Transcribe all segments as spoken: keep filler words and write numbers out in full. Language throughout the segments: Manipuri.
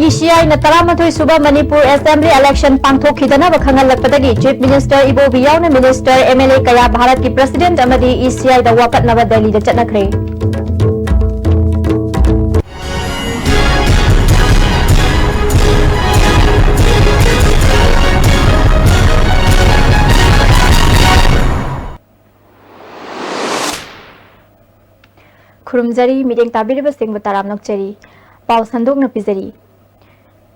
ꯏ ꯁꯤ ꯑꯥꯏꯅ ꯇꯔꯥꯃꯥꯊꯣꯏ ꯁꯨꯕ Manipur Assembly election ꯄꯥꯡꯊꯣꯛꯈꯤꯗꯅꯕ ꯈꯪꯍꯜꯂꯛꯄꯗꯒꯤ Chief Minister ꯏꯕꯣꯕꯤ ꯌꯥꯎꯅ Minister, M L A ꯀꯌꯥ ꯚꯥꯔꯠꯀꯤ President ꯑꯃꯗꯤ ꯏ ꯁꯤ ꯑꯥꯏꯗ ꯋꯥꯀꯠꯅꯕ ꯗꯦꯜꯂꯤꯗ ꯆꯠꯅꯈ꯭ꯔꯦ꯫ ꯈꯨꯔꯨꯝꯖꯔꯤ, ꯃꯤꯠꯌꯦꯡ ꯇꯥꯕꯤꯔꯤꯕꯁꯤꯡꯕꯨ ꯇꯔꯥꯝꯅ ꯑꯣꯛꯆꯔꯤ꯫ ꯄꯥꯎ ꯁꯟꯗꯣꯛꯅ ꯄꯤꯖꯔꯤ꯫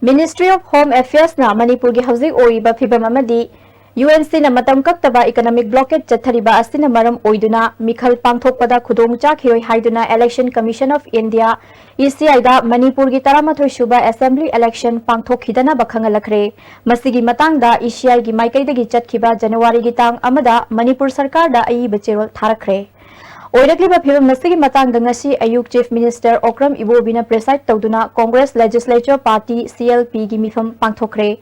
Ministry of Home Affairsꯅ ꯃꯅꯤꯄꯨꯔꯒꯤ ꯍꯧꯖꯤꯛ ꯑꯣꯏꯔꯤꯕ ꯐꯤꯚꯝ ꯑꯃꯗꯤ U N Cꯅ ꯃꯇꯝ ꯀꯛꯇꯕ economic blockade ꯆꯠꯊꯔꯤꯕ ꯑꯁꯤꯅ ꯃꯔꯝ ꯑꯣꯏꯗꯨꯅ ꯃꯤꯈꯜ ꯄꯥꯡꯊꯣꯛꯄꯗ ꯈꯨꯗꯣꯡ ꯆꯥꯈꯤꯔꯣꯏ ꯍꯥꯏꯗꯨꯅ Election Commission of India, E C I ꯗ ꯃꯅꯤꯄꯨꯔꯒꯤ ꯇꯔꯥꯃꯥꯊꯣꯏ ꯁꯨꯕ Assembly election ꯄꯥꯡꯊꯣꯛꯈꯤꯗꯅꯕ ꯈꯪꯍꯜꯂꯛꯈ꯭ꯔꯦ꯫ ꯃꯁꯤꯒꯤ ꯃꯇꯥꯡꯗ E C I ꯒꯤ ꯃꯥꯏꯀꯩꯗꯒꯤ ꯆꯠꯈꯤꯕ ꯖꯅꯋꯥꯔꯤꯒꯤ ꯇꯥꯡ ꯑꯃꯗ ꯃꯅꯤꯄꯨꯔ ꯁꯔꯀꯥꯔꯗ ꯑꯏꯕ ꯆꯦꯔꯣꯜ ꯊꯥꯔꯛꯈ꯭ꯔꯦ꯫ ꯑꯣꯏꯔꯛꯂꯤꯕ ꯐꯤꯕꯝ ꯑꯁꯤꯒꯤ ꯃꯇꯥꯡꯗ ꯉꯁꯤ ꯑꯌꯨꯛ Chief Minister ꯑꯣꯀ꯭ꯔꯝ ꯏꯕꯣꯕꯤꯅ preside ꯇꯧꯗꯨꯅ Congress Legislature Party, C L P ꯒꯤ ꯃꯤꯐꯝ ꯄꯥꯡꯊꯣꯛꯈ꯭ꯔꯦ꯫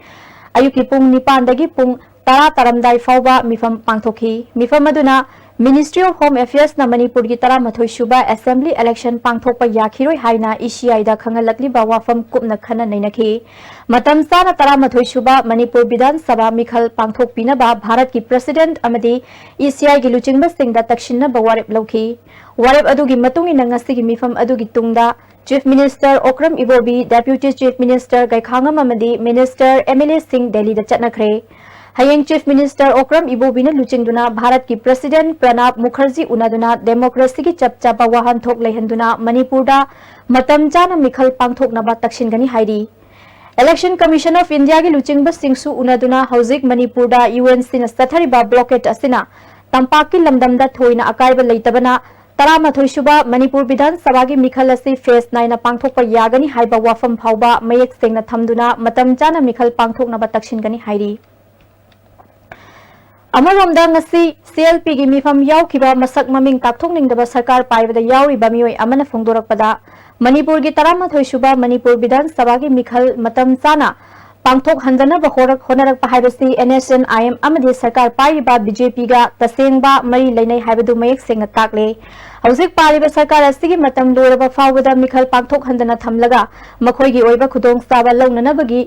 ꯑꯌꯨꯛꯀꯤ ꯄꯨꯡ ꯅꯤꯄꯥꯟꯗꯒꯤ ꯄꯨꯡ ꯇꯔꯥ ꯇꯥꯔꯝꯗꯥꯏ ꯐꯥꯎꯕ ꯃꯤꯐꯝ ꯄꯥꯡꯊꯣꯛꯈꯤ꯫ ꯃꯤꯐꯝ ꯑꯗꯨꯅ Ministry of Home Affairsꯅ ꯃꯅꯤꯄꯨꯔꯒꯤ ꯇꯔꯥꯃꯥꯊꯣꯏ ꯁꯨꯕ Assembly election ꯄꯥꯡꯊꯣꯛꯄ ꯌꯥꯈꯤꯔꯣꯏ ꯍꯥꯏꯅ E C I ꯗ ꯈꯪꯍꯜꯂꯛꯂꯤꯕ ꯋꯥꯐꯝ ꯀꯨꯞꯅ ꯈꯟꯅ ꯅꯩꯅꯈꯤ꯫ ꯃꯇꯝ ꯆꯥꯅ ꯇꯔꯥꯃꯥꯊꯣꯏ ꯁꯨꯕ ꯃꯅꯤꯄꯨꯔ ꯕꯤꯙꯥꯟ ꯁꯚꯥ ꯃꯤꯈꯜ ꯄꯥꯡꯊꯣꯛꯄꯤꯅꯕ ꯚꯥꯔꯠꯀꯤ President ꯑꯃꯗꯤ E C I ꯒꯤ ꯂꯨꯆꯤꯡꯕꯁꯤꯡꯗ ꯇꯛꯁꯤꯟꯅꯕ ꯋꯥꯔꯦꯞ ꯂꯧꯈꯤ꯫ ꯋꯥꯔꯦꯞ ꯑꯗꯨꯒꯤ ꯃꯇꯨꯡ ꯏꯟꯅ ꯉꯁꯤꯒꯤ ꯃꯤꯐꯝ ꯑꯗꯨꯒꯤ ꯇꯨꯡꯗ Chief Minister ꯑꯣꯀ꯭ꯔꯝ ꯏꯕꯣꯕꯤ, Deputy Chief Minister ꯒꯩꯈꯥꯉꯝ ꯑꯃꯗꯤ Minister, M L A ꯁꯤꯡ ꯗꯦꯜꯂꯤꯗ ꯆꯠꯅꯈ꯭ꯔꯦ꯫ ꯍꯌꯦꯡ Chief Minister ꯑꯣꯀ꯭ꯔꯝ ꯏꯕꯣꯕꯤꯅ ꯂꯨꯆꯤꯡꯗꯨꯅ ꯚꯥꯔꯠꯀꯤ President ꯄ꯭ꯔꯅꯥꯕ ꯃꯨꯈꯔꯖꯤ ꯎꯅꯗꯨꯅ democracyꯒꯤ ꯆꯞ ꯆꯥꯕ ꯋꯥꯍꯟꯊꯣꯛ ꯂꯩꯍꯟꯗꯨꯅ ꯃꯅꯤꯄꯨꯔꯗ ꯃꯇꯝ ꯆꯥꯅ ꯃꯤꯈꯜ ꯄꯥꯡꯊꯣꯛꯅꯕ ꯇꯛꯁꯤꯟꯒꯅꯤ ꯍꯥꯏꯔꯤ꯫ Election Commission of Indiaꯒꯤ ꯂꯨꯆꯤꯡꯕꯁꯤꯡꯁꯨ ꯎꯅꯗꯨꯅ ꯍꯧꯖꯤꯛ ꯃꯅꯤꯄꯨꯔꯗ U N Cꯅ ꯆꯠꯊꯔꯤꯕ blockade ꯑꯁꯤꯅ ꯇꯝꯄꯥꯛꯀꯤ ꯂꯝꯗꯝꯗ ꯊꯣꯏꯅ ꯑꯀꯥꯏꯕ ꯂꯩꯇꯕꯅ ꯇꯔꯥꯃꯥꯊꯣꯏ ꯁꯨꯕ ꯃꯅꯤꯄꯨꯔ ꯕꯤꯙꯥꯟ ꯁꯚꯥꯒꯤ ꯃꯤꯈꯜ ꯑꯁꯤ phase ꯅꯥꯏꯅ ꯄꯥꯡꯊꯣꯛꯄ ꯌꯥꯒꯅꯤ ꯍꯥꯏꯕ ꯋꯥꯐꯝ ꯐꯥꯎꯕ ꯃꯌꯦꯛ ꯁꯦꯡꯅ ꯊꯝꯗꯨꯅ ꯃꯇꯝ ꯆꯥꯅ ꯃꯤꯈꯜ ꯄꯥꯡꯊꯣꯛꯅꯕ ꯇꯛꯁꯤꯟꯒꯅꯤ ꯍꯥꯏꯔꯤ꯫ ꯑꯃꯔꯣꯝꯗ ꯉꯁꯤ C L Pꯒꯤ ꯃꯤꯐꯝ ꯌꯥꯎꯈꯤꯕ ꯃꯁꯛ ꯃꯃꯤꯡ ꯇꯥꯛꯊꯣꯛꯅꯤꯡꯗꯕ ꯁꯔꯀꯥꯔ ꯄꯥꯏꯕꯗ ꯌꯥꯎꯔꯤꯕ ꯃꯤꯑꯣꯏ ꯑꯃꯅ ꯐꯣꯡꯗꯣꯔꯛꯄꯗ, ꯃꯅꯤꯄꯨꯔꯒꯤ ꯇꯔꯥꯃꯥꯊꯣꯏ ꯁꯨꯕ ꯃꯅꯤꯄꯨꯔ ꯕꯤꯙꯥꯟ ꯁꯚꯥꯒꯤ ꯃꯤꯈꯜ ꯃꯇꯝ ꯆꯥꯅ ꯄꯥꯡꯊꯣꯛꯍꯟꯗꯅꯕ ꯍꯣꯔꯛ-, ꯍꯣꯠꯅꯔꯛꯄ ꯍꯥꯏꯕꯁꯤ NSCN-IM ꯑꯃꯗꯤ ꯁꯔꯀꯥꯔ ꯄꯥꯏꯔꯤꯕ BJP-ꯒ ꯇꯁꯦꯡꯕ ꯃꯔꯤ ꯂꯩꯅꯩ ꯍꯥꯏꯕꯗꯨ ꯃꯌꯦꯛ ꯁꯦꯡꯅ ꯇꯥꯛꯂꯦ꯫ ꯍꯧꯖꯤꯛ ꯄꯥꯜꯂꯤꯕ ꯁꯔꯀꯥꯔ ꯑꯁꯤꯒꯤ ꯃꯇꯝ ꯂꯣꯏꯔꯕ ꯐꯥꯎꯕꯗ ꯃꯤꯈꯜ ꯄꯥꯡꯊꯣꯛꯍꯟꯗꯅ ꯊꯝꯂꯒ ꯃꯈꯣꯏꯒꯤ ꯑꯣꯏꯕ ꯈꯨꯗꯣꯡꯆꯥꯕ ꯂꯧꯅꯅꯕꯒꯤ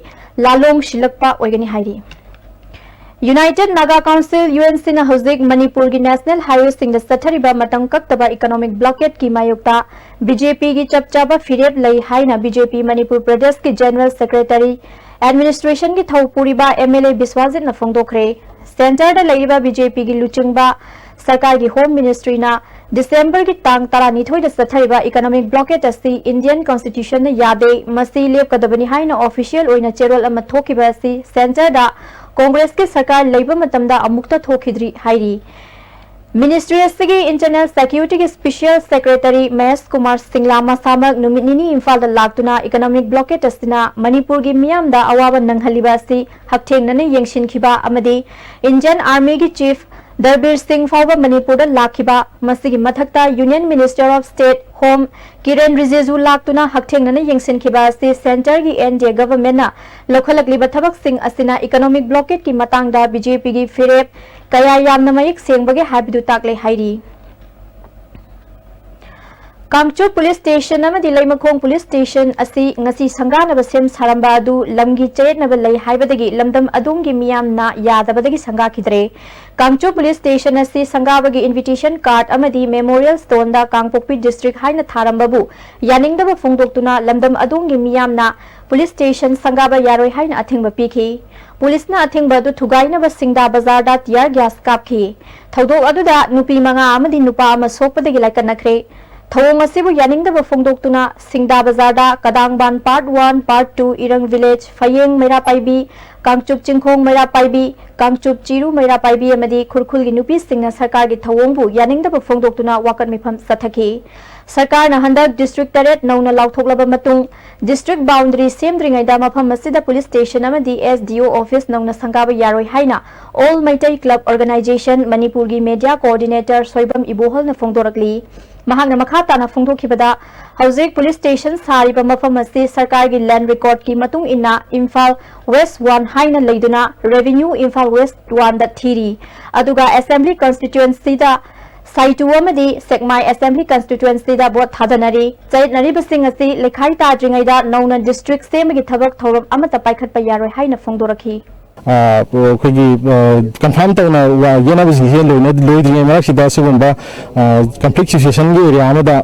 ꯂꯥꯂꯣꯡ ꯁꯤꯜꯂꯛꯄ ꯑꯣꯏꯒꯅꯤ ꯍꯥꯏꯔꯤ꯫ United Naga Council, UNC-ꯅ ꯍꯧꯖꯤꯛ ꯃꯅꯤꯄꯨꯔꯒꯤ national highway-ꯁꯤꯡꯗ ꯆꯠꯊꯔꯤꯕ ꯃꯇꯝ ꯀꯛꯇꯕ economic blockade-ꯀꯤ ꯃꯥꯌꯣꯛꯇ BJP-ꯒꯤ ꯆꯞ ꯆꯥꯕ ꯐꯤꯔꯦꯞ ꯂꯩ ꯍꯥꯏꯅ BJP ꯃꯅꯤꯄꯨꯔ ꯄ꯭ꯔꯗꯦꯁꯀꯤ General Secretary, administration-ꯒꯤ ꯊꯧ ꯄꯨꯔꯤꯕ MLA ꯕꯤꯁ꯭ꯋꯥꯖꯤꯠꯅ ꯐꯣꯡꯗꯣꯛꯈ꯭ꯔꯦ꯫ Centre-ꯗ ꯂꯩꯔꯤꯕ BJP-ꯒꯤ ꯂꯨꯆꯤꯡꯕ ꯁꯔꯀꯥꯔꯒꯤ Home Ministry-ꯅ December-ꯒꯤ ꯇꯥꯡ ꯇꯔꯥꯅꯤꯊꯣꯏꯗ ꯆꯠꯊꯔꯤꯕ economic blockade ꯑꯁꯤ Indian Constitution-ꯅ ꯌꯥꯗꯦ, ꯃꯁꯤ ꯂꯦꯞꯀꯗꯕꯅꯤ ꯍꯥꯏꯅ official ꯑꯣꯏꯅ ꯆꯦꯔꯣꯜ ꯑꯃ ꯊꯣꯛꯈꯤꯕ ꯑꯁꯤ Centre-ꯗ Congress-ꯀꯤ ꯁꯔꯀꯥꯔ ꯂꯩꯕ ꯃꯇꯝꯗ ꯑꯃꯨꯛꯇ ꯊꯣꯛꯈꯤꯗ꯭ꯔꯤ ꯍꯥꯏꯔꯤ꯫ Ministry ꯑꯁꯤꯒꯤ Internal Security-ꯒꯤ Special Secretary Mahesh Kumar ꯁꯤꯡꯂꯥ ꯃꯁꯥꯃꯛ ꯅꯨꯃꯤꯠ ꯅꯤꯅꯤ ꯏꯝꯐꯥꯜꯗ ꯂꯥꯛꯇꯨꯅ economic blockade ꯑꯁꯤꯅ ꯃꯅꯤꯄꯨꯔꯒꯤ ꯃꯤꯌꯥꯝꯗ ꯑꯋꯥꯕ ꯅꯪꯍꯜꯂꯤꯕ ꯑꯁꯤ ꯍꯛꯊꯦꯡꯅꯅ ꯌꯦꯡꯁꯤꯟꯈꯤꯕ ꯑꯃꯗꯤ Indian Army-ꯒꯤ Chief ꯗꯔꯕꯤꯔ ꯁꯤꯡ ꯐꯥꯎꯕ ꯃꯅꯤꯄꯨꯔꯗ ꯂꯥꯛꯈꯤꯕ, ꯃꯁꯤꯒꯤ ꯃꯊꯛꯇ Union Minister of State Home ꯀꯤꯔꯦꯟ ꯔꯤꯖꯤꯖꯨ ꯂꯥꯛꯇꯨꯅ ꯍꯛꯊꯦꯡꯅꯅ ꯌꯦꯡꯁꯤꯟꯈꯤꯕ ꯑꯁꯤ Centre-ꯒꯤ NDA government-ꯅ ꯂꯧꯈꯠꯂꯛꯂꯤꯕ ꯊꯕꯛꯁꯤꯡ ꯑꯁꯤꯅ economic blockade-ꯀꯤ ꯃꯇꯥꯡꯗ BJP-ꯒꯤ ꯐꯤꯔꯦꯞ ꯀꯌꯥ ꯌꯥꯝꯅ ꯃꯌꯦꯛ ꯁꯦꯡꯕꯒꯦ ꯍꯥꯏꯕꯗꯨ ꯇꯥꯛꯂꯦ ꯍꯥꯏꯔꯤ꯫ ꯀꯥꯡꯆꯨꯞ Police Station ꯑꯃꯗꯤ ꯂꯩꯃꯈꯣꯡ Police Station ꯑꯁꯤ ꯉꯁꯤ ꯁꯪꯒꯥꯅꯕ ꯁꯦꯝ ꯁꯥꯔꯝꯕ ꯑꯗꯨ ꯂꯝꯒꯤ ꯆꯌꯦꯠꯅꯕ ꯂꯩ ꯍꯥꯏꯕꯗꯒꯤ ꯂꯝꯗꯝ ꯑꯗꯣꯝꯒꯤ ꯃꯤꯌꯥꯝꯅ ꯌꯥꯗꯕꯗꯒꯤ ꯁꯪꯒꯥꯈꯤꯗ꯭ꯔꯦ꯫ ꯀꯥꯡꯆꯨꯞ Police Station ꯑꯁꯤ ꯁꯪꯒꯥꯕꯒꯤ invitation card ꯑꯃꯗꯤ memorial stone-ꯗ ꯀꯥꯡꯄꯣꯛꯄꯤ district ꯍꯥꯏꯅ ꯊꯥꯔꯝꯕꯕꯨ ꯌꯥꯅꯤꯡꯗꯕ ꯐꯣꯡꯗꯣꯛꯇꯨꯅ ꯂꯝꯗꯝ ꯑꯗꯣꯝꯒꯤ ꯃꯤꯌꯥꯝꯅ police station ꯁꯪꯒꯥꯕ ꯌꯥꯔꯣꯏ ꯍꯥꯏꯅ ꯑꯊꯤꯡꯕ ꯄꯤꯈꯤ꯫ Police-ꯅ ꯑꯊꯤꯡꯕ ꯑꯗꯨ ꯊꯨꯒꯥꯏꯅꯕ ꯁꯤꯡꯗꯥ ꯕꯖꯥꯔꯗ tear gas ꯀꯥꯞꯈꯤ꯫ ꯊꯧꯗꯣꯛ ꯑꯗꯨꯗ ꯅꯨꯄꯤ ꯃꯉꯥ ꯑꯃꯗꯤ ꯅꯨꯄꯥ ꯑꯃ ꯁꯣꯛꯄꯗꯒꯤ ꯂꯥꯏꯀꯠꯅꯈ꯭ꯔꯦ꯫ ꯊꯧꯑꯣꯡ ꯑꯁꯤꯕꯨ ꯌꯥꯅꯤꯡꯗꯕ ꯐꯣꯡꯗꯣꯛꯇꯨꯅ ꯁꯤꯡꯗꯥ ꯕꯖꯥꯔꯗ ꯀꯗꯥꯡꯕꯥꯟ Part One, Part Two, ꯏꯔꯪ Village, ꯐꯌꯦꯡ ꯃꯩꯔꯥ ꯄꯥꯏꯕꯤ, Kangchup ꯆꯤꯡꯈꯣꯡ ꯃꯩꯔꯥ ꯄꯥꯏꯕꯤ, Kangchup ꯆꯤꯔꯨ ꯃꯩꯔꯥ ꯄꯥꯏꯕꯤ ꯑꯃꯗꯤ ꯈꯨꯔꯈꯨꯜꯒꯤ ꯅꯨꯄꯤꯁꯤꯡꯅ ꯁꯔꯀꯥꯔꯒꯤ ꯊꯧꯑꯣꯡꯕꯨ ꯌꯥꯅꯤꯡꯗꯕ ꯐꯣꯡꯗꯣꯛꯇꯨꯅ ꯋꯥꯀꯠ ꯃꯤꯐꯝ ꯆꯠꯊꯈꯤ꯫ ꯁꯔꯀꯥꯔꯅ ꯍꯟꯗꯛ district ꯇꯔꯦꯠ ꯅꯧꯅ ꯂꯥꯎꯊꯣꯛꯂꯕ ꯃꯇꯨꯡ district boundary ꯁꯦꯝꯗ꯭ꯔꯤꯉꯩꯗ ꯃꯐꯝ ꯑꯁꯤꯗ police station ꯑꯃꯗꯤ SDO office ꯅꯧꯅ ꯁꯪꯒꯥꯕ ꯌꯥꯔꯣꯏ ꯍꯥꯏꯅ All Meitei Club Organisation ꯃꯅꯤꯄꯨꯔꯒꯤ media coordinator ꯁꯣꯏꯕꯝ ꯏꯕꯣꯍꯜꯅ ꯐꯣꯡꯗꯣꯔꯛꯂꯤ꯫ ꯃꯍꯥꯛꯅ ꯃꯈꯥ ꯇꯥꯅ ꯐꯣꯡꯗꯣꯛꯈꯤꯕꯗ, ꯍꯧꯖꯤꯛ ꯄꯨꯂꯤꯁ ꯁ꯭ꯇꯦꯁꯟ ꯁꯥꯔꯤꯕ ꯃꯐꯝ ꯑꯁꯤ ꯁꯔꯀꯥꯔꯒꯤ ꯂꯦꯟ ꯔꯦꯀꯣꯔꯗꯀꯤ ꯃꯇꯨꯡ ꯏꯟꯅ ꯏꯝꯐꯥꯜ ꯋꯦꯁ ꯋꯥꯟ ꯍꯥꯏꯅ ꯂꯩꯗꯨꯅ ꯔꯦꯚꯤꯅ꯭ꯌꯨ ꯏꯝꯐꯥꯜ ꯋꯦꯁ ꯋꯥꯟꯗ ꯊꯤꯔꯤ꯫ ꯑꯗꯨꯒ ꯑꯦꯁꯦꯝꯕ꯭ꯂꯤ ꯀꯟꯁꯇꯤꯇ꯭ꯋꯦꯟꯁꯤꯗ ꯁꯥꯏꯇꯨ ꯑꯃꯗꯤ ꯁꯦꯛꯃꯥꯏ ꯑꯦꯁꯦꯝꯕ꯭ꯂꯤ ꯀꯟꯁꯇꯤꯇ꯭ꯋꯦꯟꯁꯤꯗ ꯚꯣꯠ ꯊꯥꯗꯅꯔꯤ꯫ ꯆꯌꯦꯠꯅꯔꯤꯕꯁꯤꯡ ꯑꯁꯤ ꯂꯩꯈꯥꯏ ꯇꯥꯗ꯭ꯔꯤꯉꯩꯗ ꯅꯧꯅ ꯗꯤꯁꯇ꯭ꯔꯤꯛ ꯁꯦꯝꯕꯒꯤ ꯊꯕꯛ ꯊꯧꯔꯝ ꯑꯃꯠꯇ ꯄꯥꯏꯈꯠꯄ ꯌꯥꯔꯣꯏ ꯍꯥꯏꯅ ꯐꯣꯡꯗꯣꯔꯛꯈꯤ꯫ ꯑ, ꯑꯩꯈꯣꯏꯒꯤ, ꯑ, ꯀꯟꯐꯥꯔꯝ ꯇꯧꯅ ꯋꯥ ꯌꯦꯠꯅꯕꯁꯤꯡꯁꯦ ꯂꯣꯏꯅ ꯂꯣꯏꯗ꯭ꯔꯤꯉꯩ ꯃꯔꯛꯁꯤꯗ ꯁꯤꯒꯨꯝꯕ, ꯑ, ꯀꯟꯐ꯭ꯂꯤꯛ ꯁꯤꯆꯨꯋꯦꯁꯟꯒꯤ ꯑꯦꯔꯤꯌꯥ ꯑꯃꯗ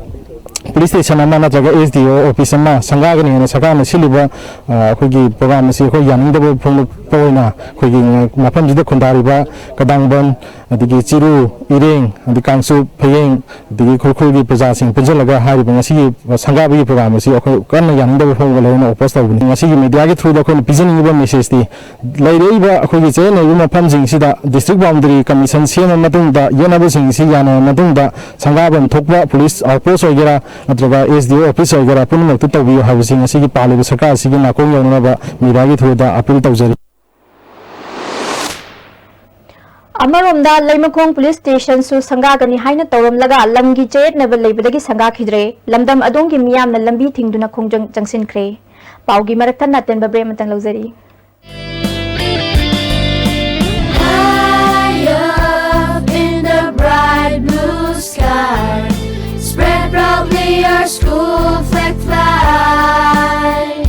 ꯄꯨꯂꯤꯁ ꯁ꯭ꯇꯦꯁꯟ ꯑꯃ ꯅꯠꯇ꯭ꯔꯒ ꯑꯦꯁ ꯗꯤ ꯑꯣ ꯑꯣꯐꯤꯁ ꯑꯃ ꯁꯪꯒꯥꯒꯅꯤ ꯍꯥꯏꯅ ꯁꯔꯀꯥꯔꯅ ꯁꯤꯜꯂꯤꯕ, ꯑ, ꯑꯩꯈꯣꯏꯒꯤ ꯄ꯭ꯔꯣꯒ꯭ꯔꯥꯝ ꯑꯁꯤ ꯑꯩꯈꯣꯏ ꯌꯥꯅꯤꯡꯗꯕ ꯐꯣꯡꯗꯣꯛꯄ ꯑꯣꯏꯅ ꯑꯩꯈꯣꯏꯒꯤ ꯃꯐꯝꯁꯤꯗ ꯈꯨꯟꯗꯥꯔꯤꯕ ꯀꯗꯥꯡꯕꯟ, ꯑꯗꯒꯤ ꯆꯤꯔꯨ, ꯏꯔꯦꯡ, ꯑꯗꯒꯤ ꯀꯥꯡꯆꯨꯞ, ꯐꯌꯦꯡ, ꯑꯗꯒꯤ ꯈꯨꯔꯈꯨꯜꯒꯤ ꯄ꯭ꯔꯖꯥꯁꯤꯡ ꯄꯨꯟꯁꯤꯜꯂꯒ ꯍꯥꯏꯔꯤꯕ ꯉꯁꯤꯒꯤ ꯁꯪꯒꯥꯕꯒꯤ ꯄ꯭ꯔꯣꯒ꯭ꯔꯥꯝ ꯑꯁꯤ ꯑꯩꯈꯣꯏ ꯀꯟꯅ ꯌꯥꯅꯤꯡꯗꯕ ꯐꯣꯡꯕ ꯂꯣꯏꯅ ꯑꯣꯄꯣꯖ ꯇꯧꯕꯅꯤ꯫ ꯉꯁꯤꯒꯤ ꯃꯦꯗꯤꯌꯥꯒꯤ ꯊ꯭ꯔꯨꯗ ꯑꯩꯈꯣꯏꯅ ꯄꯤꯖꯅꯤꯡꯉꯤꯕ ꯃꯦꯁꯦꯖꯇꯤ, ꯂꯩꯔꯛꯏꯕ ꯑꯩꯈꯣꯏꯒꯤ ꯆꯌꯦꯠꯅꯔꯤꯕ ꯃꯐꯝꯁꯤꯡꯁꯤꯗ ꯗꯤꯁꯇ꯭ꯔꯤꯛ ꯕꯥꯎꯟꯗꯔꯤ ꯀꯃꯤꯁꯟ ꯁꯦꯝꯃ ꯃꯇꯨꯡꯗ, ꯌꯦꯠꯅꯕꯁꯤꯡꯁꯤ ꯌꯥꯅꯔ ꯃꯇꯨꯡꯗ, ꯁꯪꯒꯥꯐꯝ ꯊꯣꯛꯄ ꯄꯨꯂꯤꯁ ꯑꯥꯎꯠꯄꯣꯁ ꯑꯣꯏꯒꯦꯔꯥ ꯅꯠꯇ꯭ꯔꯒ ꯑꯦꯁ ꯗꯤ ꯑꯣ ꯑꯣꯐꯤꯁ ꯑꯣꯏꯒꯦꯔꯥ, ꯄꯨꯝꯅꯃꯛꯇ ꯇꯧꯕꯤꯌꯨ ꯍꯥꯏꯕꯁꯤ ꯉꯁꯤꯒꯤ ꯄꯥꯜꯂꯤꯕ ꯁꯔꯀꯥꯔ ꯑꯁꯤꯒꯤ ꯅꯥꯀꯣꯡ ꯌꯧꯅꯅꯕ ꯃꯦꯗꯤꯌꯥꯒꯤ ꯊ꯭ꯔꯨꯗ ꯑꯄꯤꯜ ꯇꯧꯖꯔꯤ꯫ ꯑꯃꯔꯣꯝꯗ, ꯂꯩꯃꯈꯣꯡ ꯄꯨꯂꯤꯁ ꯁ꯭ꯇꯦꯁꯟꯁꯨ ꯁꯪꯒꯥꯒꯅꯤ ꯍꯥꯏꯅ ꯇꯧꯔꯝꯂꯒ ꯂꯝꯒꯤ ꯆꯌꯦꯠꯅꯕ ꯂꯩꯕꯗꯒꯤ ꯁꯪꯒꯥꯈꯤꯗ꯭ꯔꯦ꯫ ꯂꯝꯗꯝ ꯑꯗꯣꯝꯒꯤ ꯃꯤꯌꯥꯝꯅ ꯂꯝꯕꯤ ꯊꯤꯡꯗꯨꯅ ꯈꯣꯡꯖꯪ ꯆꯪꯁꯤꯟꯈ꯭ꯔꯦ꯫ ꯄꯥꯎꯒꯤ ꯃꯔꯛ ꯊꯠꯅ ꯑꯇꯦꯟꯕ ꯕ꯭ꯔꯦꯛ ꯑꯃꯇꯪ ꯂꯧꯖꯔꯤ꯫ High up in the bright blue sky, spread proudly our school flag fly.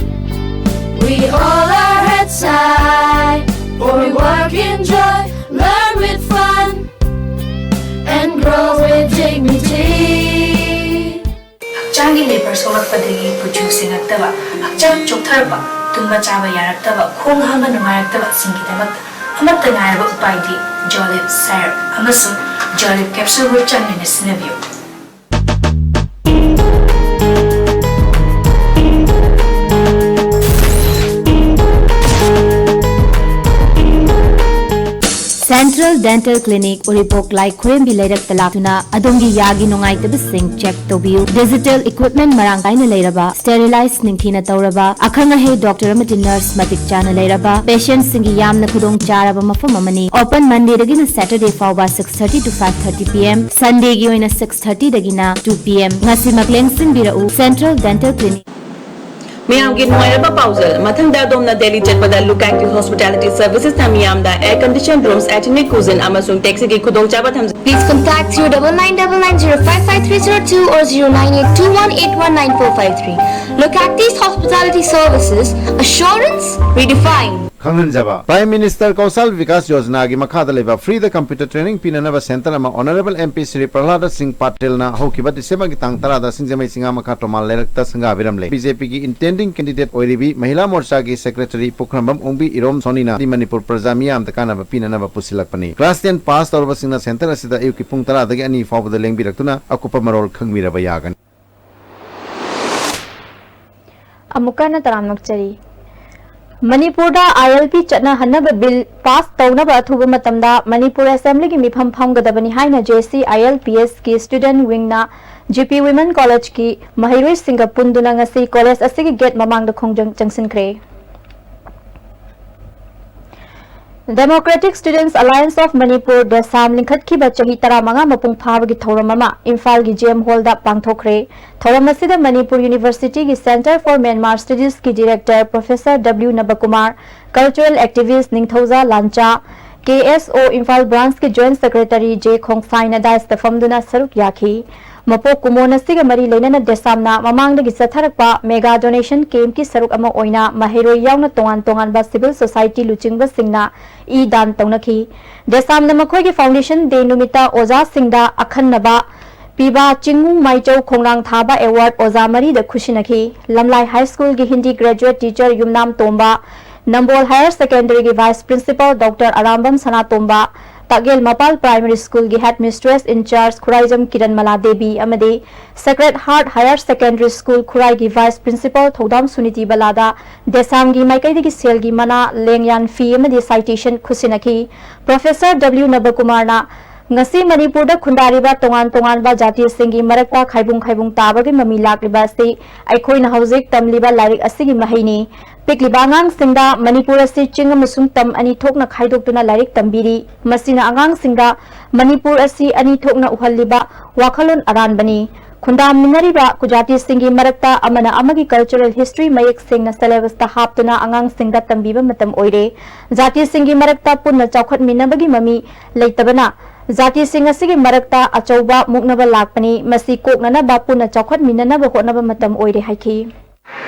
We hold our heads high, for we work in joy, learn with fun, and grow with dignity. ꯍꯛꯆꯥꯡꯒꯤ ꯂꯩꯕꯔ ꯁꯣꯛꯂꯛꯄꯗꯒꯤ ꯀꯨꯆꯨ ꯁꯦꯡꯉꯛꯇꯕ, ꯍꯛꯆꯥꯡ ꯆꯣꯛꯊꯔꯛꯄ, ꯇꯨꯝꯕ ꯆꯥꯕ ꯌꯥꯔꯛꯇꯕ, ꯈꯣꯡ ꯍꯥꯝꯕ ꯅꯨꯡꯉꯥꯏꯔꯛꯇꯕꯁꯤꯡꯒꯤꯗꯃꯛꯇ ꯑꯃꯠꯇ ꯉꯥꯏꯔꯕ ꯎꯄꯥꯏꯗꯤ ꯖꯣꯂꯤꯞ ꯁꯥꯏꯔꯞ ꯑꯃꯁꯨꯡ ꯖꯣꯂꯤꯞ ꯀꯦꯞꯁꯨꯜꯕꯨ ꯆꯥꯡ ꯅꯥꯏꯅ ꯁꯤꯖꯤꯟꯅꯕꯤꯌꯨ꯫ Central Dental Clinic, ꯎꯔꯤꯄꯣꯛ ꯂꯥꯏ ꯈꯨꯔꯦꯝꯕꯤ ꯂꯩꯔꯛꯇ ꯂꯥꯛꯇꯨꯅ ꯑꯗꯣꯝꯒꯤ ꯌꯥꯒꯤ ꯅꯨꯡꯉꯥꯏꯇꯕꯁꯤꯡ check ꯇꯧꯕꯤꯌꯨ꯫ Digital equipment ꯃꯔꯥꯡ ꯀꯥꯏꯅ ꯂꯩꯔꯕ, sterilize ꯅꯤꯡꯊꯤꯅ ꯇꯧꯔꯕ, ꯑꯈꯪ ꯑꯍꯩ doctor ꯑꯃꯗꯤ nurse ꯃꯇꯤꯛ ꯆꯥꯅ ꯂꯩꯔꯕ, patientꯁꯤꯡꯒꯤ ꯌꯥꯝꯅ ꯈꯨꯗꯣꯡ ꯆꯥꯔꯕ ꯃꯐꯝ ꯑꯃꯅꯤ꯫ Open Mondayꯗꯒꯤꯅ Saturdday ꯐꯥꯎꯕ six thirty to five thirty P M, Sundayꯒꯤ ꯑꯣꯏꯅ six thirtyꯗꯒꯤꯅ two P M꯫ ꯉꯁꯤꯃꯛ ꯂꯦꯡꯁꯤꯟꯕꯤꯔꯛꯎ꯫ Central Dental Clinic꯫ ꯃꯤꯌꯥꯝꯒꯤ ꯅꯨꯡꯉꯥꯏꯔꯕ ꯄꯥꯎꯖꯦꯜ꯫ ꯃꯊꯪꯗ ꯑꯗꯣꯝꯅ ꯗꯦꯜꯂꯤ ꯆꯠꯄꯗ Look Active Hospitality Servicesꯅ ꯃꯤꯌꯥꯝꯗ air conditioned rooms, hygienic cuisine ꯑꯃꯁꯨꯡ taxiꯒꯤ ꯈꯨꯗꯣꯡꯆꯥꯕ ꯊꯝꯖꯩ꯫ Please contact zero double nine double nine zero five five three zero two or zero nine eight two one eight one nine four five three. Look Active Hospitality Services, assurance redefined. ꯈꯪꯍꯟꯖꯕ꯫ Prime Minister Kaushal Vikas Yojanagi ꯃꯈꯥꯗ ꯂꯩꯕ free computer training ꯄꯤꯅꯅꯕ center ꯑꯃ Honorable M P Shri Prahlada Singh Patelꯅ ꯍꯧꯈꯤꯕ Decemberꯒꯤ ꯇꯥꯡ ꯇꯔꯥꯗ ꯁꯤꯡꯖꯃꯩ ꯆꯤꯉꯥꯃꯈꯥ Tomal ꯂꯩꯔꯛꯇ ꯁꯪꯒꯥꯕꯤꯔꯝꯂꯦ꯫ B J Pꯒꯤ intending candidate ꯑꯣꯏꯔꯤꯕꯤ ꯃꯍꯤꯂꯥ ꯃꯣꯔꯆꯥꯒꯤ secretary ꯄꯨꯈ꯭ꯔꯝꯕꯝ ꯑꯣꯡꯕꯤ ꯏꯔꯣꯝ ꯁꯣꯅꯤꯅ ꯃꯅꯤꯄꯨꯔ ꯄ꯭ꯔꯖꯥ ꯃꯤꯌꯥꯝꯗ ꯀꯥꯟꯅꯕ ꯄꯤꯅꯅꯕ ꯄꯨꯁꯤꯜꯂꯛꯄꯅꯤ꯫ Class ten pass ꯇꯧꯔꯕꯁꯤꯡꯅ center ꯑꯁꯤꯗ ꯑꯌꯨꯛꯀꯤ ꯄꯨꯡ ꯇꯔꯥꯗꯒꯤ ꯑꯅꯤ ꯐꯥꯎꯕꯗ ꯂꯦꯡꯕꯤꯔꯛꯇꯨꯅ ꯑꯀꯨꯞꯄ ꯃꯔꯣꯜ ꯈꯪꯕꯤꯔꯕ ꯌꯥꯒꯅꯤ꯫ ꯑꯃꯨꯛꯀ ꯍꯟꯅ ꯇꯔꯥꯝꯅ ꯑꯣꯛꯆꯔꯤ꯫ ꯃꯅꯤꯄꯨꯔꯗ I L P ꯆꯠꯅꯍꯟꯅꯕ bill pass ꯇꯧꯅꯕ ꯑꯊꯨꯕ ꯃꯇꯝꯗ ꯃꯅꯤꯄꯨꯔ Assemblyꯒꯤ ꯃꯤꯐꯝ ꯐꯝꯒꯗꯕꯅꯤ ꯍꯥꯏꯅ J C I L P Sꯀꯤ student wingꯅ G P Women Collegeꯀꯤ ꯃꯍꯩꯔꯣꯏꯁꯤꯡꯒ ꯄꯨꯟꯗꯨꯅ ꯉꯁꯤ college ꯑꯁꯤꯒꯤ gate ꯃꯃꯥꯡꯗ ꯈꯣꯡꯖꯪ ꯆꯪꯁꯤꯟꯈ꯭ꯔꯦ꯫ Democratic Students Alliance of Manipur, DESAM, ꯂꯤꯡꯈꯠꯈꯤꯕ ꯆꯍꯤ ꯇꯔꯥꯃꯉꯥ ꯃꯄꯨꯡ ꯐꯥꯕꯒꯤ ꯊꯧꯔꯝ ꯑꯃ ꯏꯝꯐꯥꯜꯒꯤ J M Hallꯗ ꯄꯥꯡꯊꯣꯛꯈ꯭ꯔꯦ꯫ ꯊꯧꯔꯝ ꯑꯁꯤꯗ Manipur Universityꯒꯤ Center for Myanmar Studiesꯀꯤ director Professor W ꯅꯕꯀꯨꯃꯥꯔ, cultural activist ꯅꯤꯡꯊꯧꯖꯥ ꯂꯥꯟꯆꯥ, K S O Imphal branchꯀꯤ joint secretary J ꯈꯣꯡꯁꯥꯏꯅ daisꯇ ꯐꯝꯗꯨꯅ ꯁꯔꯨꯛ ꯌꯥꯈꯤ꯫ ꯃꯄꯣꯛ ꯀꯨꯝꯑꯣꯟ ꯑꯁꯤꯒ ꯃꯔꯤ ꯂꯩꯅꯅ DESAMꯅ ꯃꯃꯥꯡꯗꯒꯤ ꯆꯠꯊꯔꯛꯄ mega donation campꯀꯤ ꯁꯔꯨꯛ ꯑꯃ ꯑꯣꯏꯅ ꯃꯍꯩꯔꯣꯏ ꯌꯥꯎꯅ ꯇꯣꯉꯥꯟ ꯇꯣꯉꯥꯟꯕ civil society ꯂꯨꯆꯤꯡꯕꯁꯤꯡꯅ ꯏ ꯗꯥꯟ ꯇꯧꯅꯈꯤ꯫ DESAMꯅ ꯃꯈꯣꯏꯒꯤ foundation day ꯅꯨꯃꯤꯠꯇ ꯑꯣꯖꯥꯁꯤꯡꯗ ꯑꯈꯟꯅꯕ ꯄꯤꯕ ꯆꯤꯡꯃꯨꯡ ꯃꯥꯏꯆꯧ ꯈꯣꯡꯅꯥꯡ ꯊꯥꯕ award ꯑꯣꯖꯥ ꯃꯔꯤꯗ ꯈꯨꯠꯁꯤꯟꯅꯈꯤ꯫ ꯂꯝꯂꯥꯏ High Schoolꯒꯤ Hindi graduate teacher ꯌꯨꯝꯅꯥꯝ ꯇꯣꯝꯕ, ꯅꯝꯕꯣꯜ Higher Secondaryꯒꯤ vice principal doctor Arambam ꯁꯅꯥꯇꯣꯝꯕ, ꯆꯥꯛꯌꯦꯜ ꯃꯄꯥꯜ Primary School ꯒꯤ Head Mistress in Charge Khuraijam ꯀꯤꯔꯟꯃꯂꯥ Devi ꯑꯃꯗꯤ Sacred Heart Higher Secondary School ꯈꯨꯔꯥꯏꯒꯤ Vice Principal ꯊꯧꯗꯥꯝ ꯁꯨꯅꯤꯇꯤ ꯕꯂꯥꯗ ꯗꯦꯁꯥꯝꯒꯤ ꯃꯥꯏꯀꯩꯗꯒꯤ ꯁꯦꯜꯒꯤ ꯃꯅꯥ, ꯂꯦꯡꯌꯥꯟ ꯐꯤ ꯑꯃꯗꯤ citation ꯈꯨꯠꯁꯤꯟꯅꯈꯤ꯫ Professor W ꯅꯕꯀꯨꯃꯥꯔꯅ ꯉꯁꯤ ꯃꯅꯤꯄꯨꯔꯗ ꯈꯨꯟꯗꯥꯔꯤꯕ ꯇꯣꯉꯥꯟ ꯇꯣꯉꯥꯟꯕ ꯖꯥꯇꯤꯁꯤꯡꯒꯤ ꯃꯔꯛꯇ ꯈꯥꯏꯕꯨꯡ ꯈꯥꯏꯕꯨꯡ ꯇꯥꯕꯒꯤ ꯃꯃꯤ ꯂꯥꯛꯂꯤꯕ ꯑꯁꯤ ꯑꯩꯈꯣꯏꯅ ꯍꯧꯖꯤꯛ ꯇꯝꯂꯤꯕ ꯂꯥꯏꯔꯤꯛ ꯑꯁꯤꯒꯤ ꯃꯍꯩꯅꯤ꯫ ꯄꯤꯛꯂꯤꯕ ꯑꯉꯥꯡꯁꯤꯡꯗ ꯃꯅꯤꯄꯨꯔ ꯑꯁꯤ ꯆꯤꯡ ꯑꯃꯁꯨꯡ ꯇꯝ ꯑꯅꯤ ꯊꯣꯛꯅ ꯈꯥꯏꯗꯣꯛꯇꯨꯅ ꯂꯥꯏꯔꯤꯛ ꯇꯝꯕꯤꯔꯤ꯫ ꯃꯁꯤꯅ ꯑꯉꯥꯡꯁꯤꯡꯗ ꯃꯅꯤꯄꯨꯔ ꯑꯁꯤ ꯑꯅꯤ ꯊꯣꯛꯅ ꯎꯍꯜꯂꯤꯕ ꯋꯥꯈꯜꯂꯣꯟ ꯑꯔꯥꯟꯕꯅꯤ꯫ ꯈꯨꯟꯗꯥꯃꯤꯟꯅꯔꯤꯕ ꯀꯨꯖꯥꯇꯤꯁꯤꯡꯒꯤ ꯃꯔꯛꯇ ꯑꯃꯅ ꯑꯃꯒꯤ cultural history ꯃꯌꯦꯛ ꯁꯦꯡꯅ syllabus ꯇ ꯍꯥꯞꯇꯨꯅ ꯑꯉꯥꯡꯁꯤꯡꯗ ꯇꯝꯕꯤꯕ ꯃꯇꯝ ꯑꯣꯏꯔꯦ꯫ ꯖꯥꯇꯤꯁꯤꯡꯒꯤ ꯃꯔꯛꯇ ꯄꯨꯟꯅ ꯆꯥꯎꯈꯠꯃꯤꯟꯅꯕꯒꯤ ꯃꯃꯤ ꯂꯩꯇꯕꯅ ꯖꯥꯇꯤꯁꯤꯡ ꯑꯁꯤꯒꯤ ꯃꯔꯛꯇ ꯑꯆꯧꯕ ꯃꯨꯛꯅꯕ ꯂꯥꯛꯄꯅꯤ꯫ ꯃꯁꯤ ꯀꯣꯛꯅꯅꯕ ꯄꯨꯟꯅ ꯆꯥꯎꯈꯠꯃꯤꯟꯅꯅꯕ ꯍꯣꯠꯅꯕ ꯃꯇꯝ ꯑꯣꯏꯔꯦ ꯍꯥꯏꯈꯤ꯫